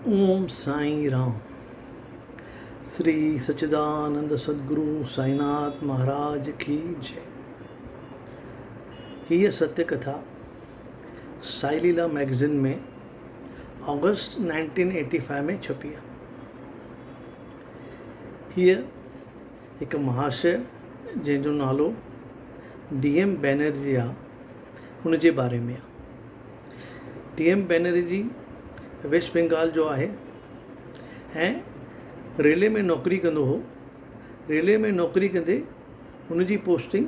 اوم سائين رام. شري سچدانند سدگرو سائيناٿ مهاراج ڪي جئي. هيء ستيه ڪٿا Sai Leela magazine ۾ August 1985 ۾ ڇپي آهي. هيء هڪ مهاشيه جنهن جو نالو ڊي ايم بينرجي آهي ان جي باري ۾ آهي. ڊي ايم بينرجي ويسٽ بينگال جو آهي ۽ ريلوي ۾ نوڪري ڪندو هو. ريلوي ۾ نوڪري ڪندي هن جي پوسٽنگ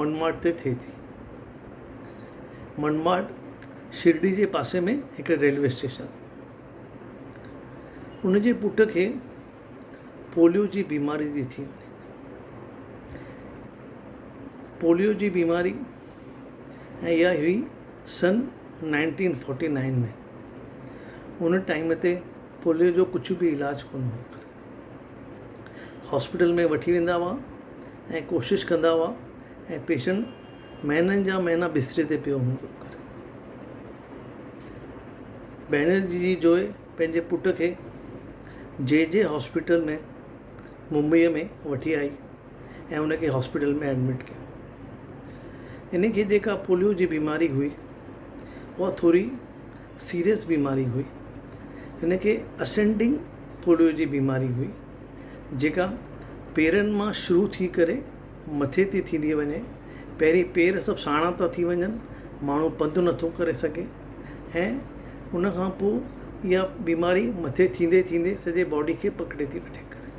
منماڊ تي ٿئي ٿي. منماڊ شرڊي جي پاسي ۾ هڪ ريلوي اسٽيشن. ان جي پٽ کي پوليو جي بيماري ٿي ٿي وڃي. پوليو جي بيماري ۽ اها هئي سن نائنٽين فورٽي نائن ۾ ان ٽائيم تي پوليو جو ڪجهه به علاج ڪونه هو. هاسپيٽل ۾ وٺي ويندا هئا ۽ ڪوشش ڪندا هئا ۽ پيشنٽ مهينن جا مهينا بستري تي پيو هوندو هو. بينرجي جي جوء پنهنجي پٽ کي جي جي هاسپيٽل ۾ ممبئيء ۾ وٺي آئي ۽ ان کي هاسپيٽل ۾ ايڊمٽ ڪيو. ان کي جيڪا پوليو جي بيماري هئي اها ٿوري سيريس بيماري هئي. هن کي اسينڊنگ پوليو جي بيماري هئي جيڪا پيرن مان شروع ٿي ڪري مٿي تي ٿيندي وڃي. پهرين پير سڀ ساڻا ٿا ٿي وڃن، ماڻهو پنڌ نٿو ڪري سگهي ۽ ان کان پوء اها بيماري مٿي ٿيندي ٿيندي سڄي باڊي کي پڪڙي ٿي وٺي ڪري.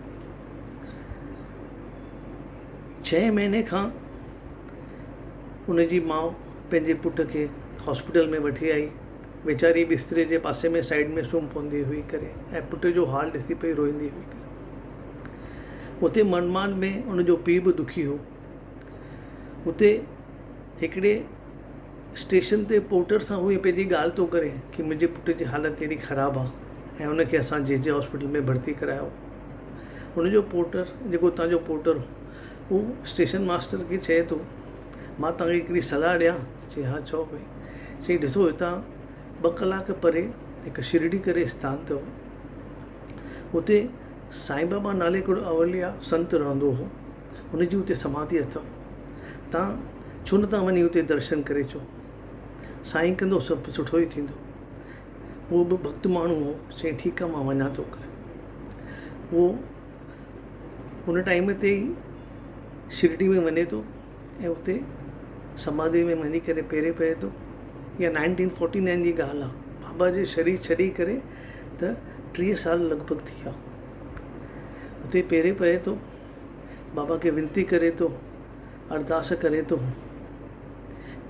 ڇهين مهيني کان ان جي ماء پنهنجي پٽ کي هاسپيٽل ۾ وٺي آئي. ويچاري بستري جي پاسي ۾ سائيڊ ۾ سمهي پوندي هئي ڪري ۽ پٽ جو حال ڏسي پئي روئيندي هئي ڪري. اتي منمان ۾ ان جو پيء به دکي هو. اتي هڪڙي اسٽيشن تي پورٽر سان هو پنهنجي ڳالهه ٿو ڪري ڪي منهنجي پٽ جي حالت اهڙي خراب آهي ۽ ان کي اسان جي جي هاسپيٽل ۾ ڀرتي ڪرايو. هن جو پورٽر جيڪو اتان جو پورٽر هو اهو اسٽيشن ماسٽر کي چئي ٿو مان توهان کي هڪڙي صلاح ڏيان؟ چئي ها چئو ڀئي. چئي ڏسو هتان ٻه ڪلاڪ پري هڪ شرڊي ڪري اسٿان اٿو اتي سائين بابا نالي هڪڙو اولياء سنت رهندو هو هن جي اتي سماڌي اٿو تان ڇو نه تان وڃي اتي درشن ڪري اچو سائين ڪندو سڀ سٺو ئي ٿيندو. اهو به ڀڳت ماڻهو هو، چيائين ٺيڪ آهي مان وڃان ٿو ڪري. اهو ان ٽائيم تي ئي شرڊي ۾ وڃي ٿو ۽ اتي سماڌي ۾ وڃي ڪري پيري پئي ٿو. اها نائنٽين فورٽي نائن جي ڳالهه آهي. بابا جي شرير ڇڏي ڪري ته 30 سال لڳ ڀڳ ٿي ويا. اتي پيري پئي ٿو، بابا کي وينتي ڪري ٿو، ارداس ڪري ٿو.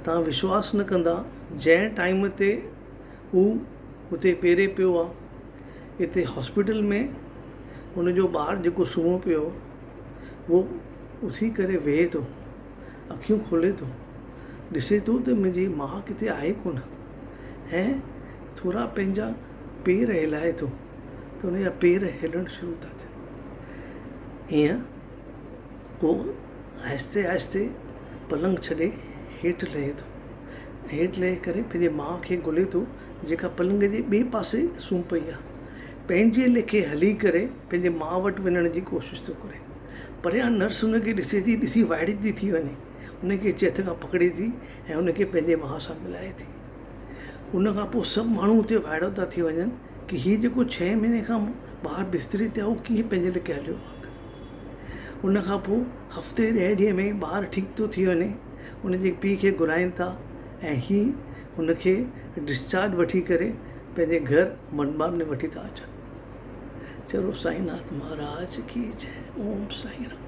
توهان وشواس نه ڪندا جنهن ٽائيم تي هو اتي پيري پيو آ اتي هاسپيٽل ۾ ان جو ٻار جيڪو سمهيو پيو هو اهو اٿي ڪري ويهي ٿو اکيون کولي ٿو ڏسي ٿو ته منهنجي ماء ڪٿي آهي ڪونه ۽ ٿورا پنهنجا پير هلائي ٿو ته ان جا پير هلڻ شروع ٿا ٿين ائين هو آهستي آهستي پلنگ ڇڏي هيٺ لهي ٿو هيٺ لهي ڪري پنهنجي ماء کي ڳولي ٿو جيڪا پلنگ جي ٻئي پاسي سمهي پئي آهي. پنهنجي ليکي هلي ڪري پنهنجي ماء وٽ وڃڻ جي ڪوشش ٿو ڪري. پريان نرس هن کي ڏسي ٿي، ڏسي وائڙي ٿي ٿي وڃي. هن کي چيٿ کان پڪڙي ٿي ۽ هن کي پنهنجي ماء سان ملائي ٿي. ان کان پوء سڀ ماڻهو اتي وائڙو ٿا ٿي وڃن ڪي هي جيڪو ڇهين مهيني کان ٻار بستري تي آهي اهو ڪيئن پنهنجي ليکي هليو آهي. ان کان پوء هفتي ڏهه ڏينهن ۾ ٻار ٺيڪ ٿو ٿي وڃي. ان جي پيء کي گهرائين ٿا ۽ هي هن کي ڊسچارج وٺي ڪري پنهنجي گهر منمار ۾ وٺي ٿا اچن. چلو سائين ناٿ مهاراج ڪي جئي اوم سائين رام.